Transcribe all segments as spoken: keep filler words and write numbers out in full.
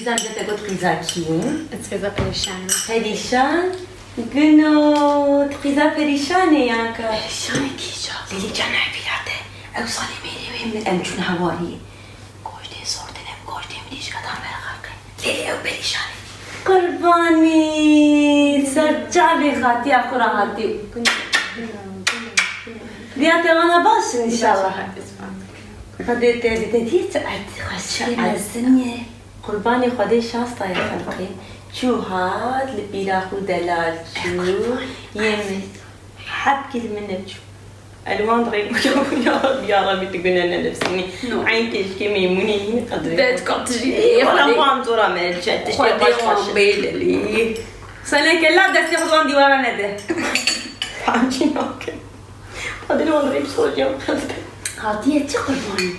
Sen de te got qîza kî? Ez qîza perîşan im. Perîşan? Gino, tu qîza perîşan î yanka? Perîşan kî ca? Lêlî can evîlate. Ew salê mêrê wê min em çûn hewariyê. Goştê sor tine, goştê min îşka da merxaqe. Lêlî ew perîşan e. Qurbanî, ser çavê xatiya xwe re hatî. Diya te wana baş in înşallah. Xwedê te bi te dî çi erdî xweş, çi mezin ye. Qurbanê Xwedê şans daye xelqê. Çû hat li pîra xwe delal çû. Yê min hepkî li min neçû. Elwan rê ya Rabî, tu gune ne nefsînî. No. Eyn têşkê meymunê yî qedrê. Dest kat jî. Wala wan zora me çe tiştê Xwedê baş wan xweş. Bêlelî. Seneke la destê xwe wan dîwara nede. Hamçî nakin. Padî wan rê bi soja. Hatiye çi qurbanî?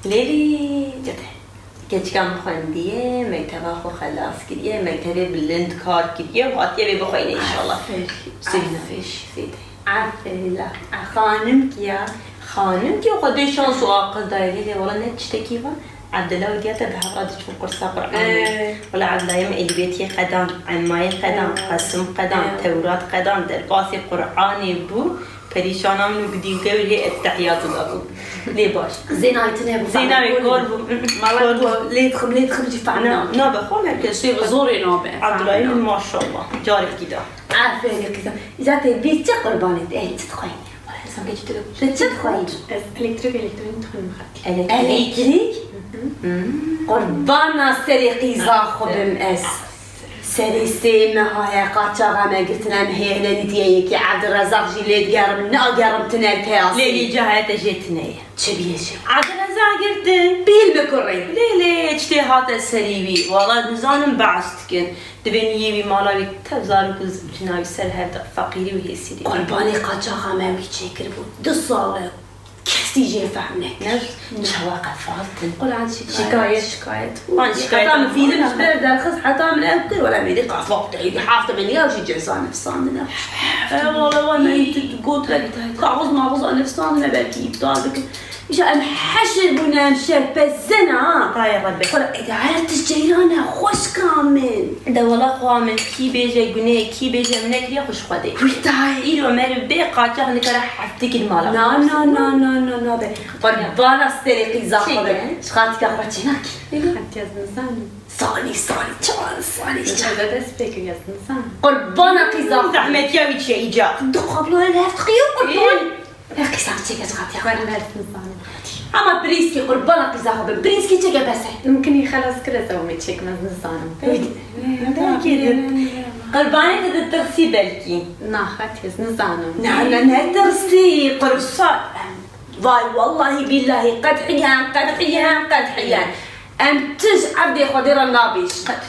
Lêlî cete. Keçika min xwendiye, mekteba xwe xelas kiriye, mektebê bilind kar kiriye û hatiye vê bixweyne înşallah. Aferî, Sêhna aferî. Sêde. Aferî la. A, xanim kî ya? Xanim kî Xwedê şans û aqil daye lê, lê wala ne tiştekî van. Evdila û diya te bi hev re diçûn qursa Qur'anê. Ee. Wala Evdilayê min êlîbêtiyê qedan, emmayê qedan, Ee. Qesim qedan, Ee. Tewrat qedan, derbasî Qur'anê bû. Perîşana min û gidî û gewî lê ettehiyatû da bû. Lê baş. Zênayê tune bû, Zênayê kor bû. Mala kor bû. Lê dixim, lê dixim jî fehm Na, nake. Nabe, xwe merkez sê Bi zorê nabe. Abdurahîm, maşallah. Carekî da. Aferî qîza. Îca tê bî çi qurbanê te? Ey, çi dixweyî? Wala, ez sanki çi dixweyî? Tu çi dixweyî? Ez elektrik, elektronik dixweyim xelkî. Elektrik? Elektrik? Hı hı. Hmm. Qurbana serê qîza xwe bim ez. Serê sê meha ye qaçaxa me girtin, em hêne nîtiye yekê. Evdirezaq jî lê digerim, nagerim tine li peyasê. Lê lê cahete jê tine ye. Çi bîye jê? Evdirezaq girtin. Pîl bi kurê. Lê lê tiştê hate serî wî. Wala nizanim behs dikin. Divê niyê wî mala wî tev zarok û cina wî ser hev de feqîrî û hêsîrî. Qurbanê qaçaxa me wî çêkiribû. Du sal e. Kesî jê fehm nekir. Ne, çawa qefaltin. Quran şikayet. Şikayet. Şikayet. Wan şikayet. Heta min fîlm ji ber derxist, heta min ew kir, wela mêrê qefal te, êdî heft min ya jî ceza nifsandine. E, wala, wala, me tu got, belkî kaxiz maxiz nifsandine, belkî îptal bikin. Îşa em heşir bûne, em şerpezene, ha. Tayê Rebê. Xwela, êdî her tişt ceyran e, xweşka min. De wela xwa min, kî bêje gunê, kî bêje min nekiriye, xwe ji Xwedê. Wî tayê. Îro meriv bê qaçax nikare heftekî li mala xwe. Na, na, na, na, na, na, be. Qurbana serê qîza xwe be. Çêke. Ji xatika xwe çênakî. Hatiye ez nizanim. Salî, salî, çar salî, çar. Dest pê kiriye, ez nizanim. Qurbana qîza xwe. Zehmetiya wî çi ye îcar? Du qabloya li hev diqiyo, qurban. Ê. Ev qîza çêke ji xatiya xwe. Were ez nizanim. Ama prîskî qurbana qîza xwe be. Prîskî çêke bes e. Mimkun î xelas kir ez ew mê çêkim ez nizanim. Wî de. Belkî de. Qurbanê te ditirsî belkî. Na, xatî ez nizanim. Na, na, ne tirsî. Qursa. Vay, wallahî bîllahî. Qedhiyen, qedhiyen, qedhiyen. Em tij evdê Xwedê re nabêjin. Qed.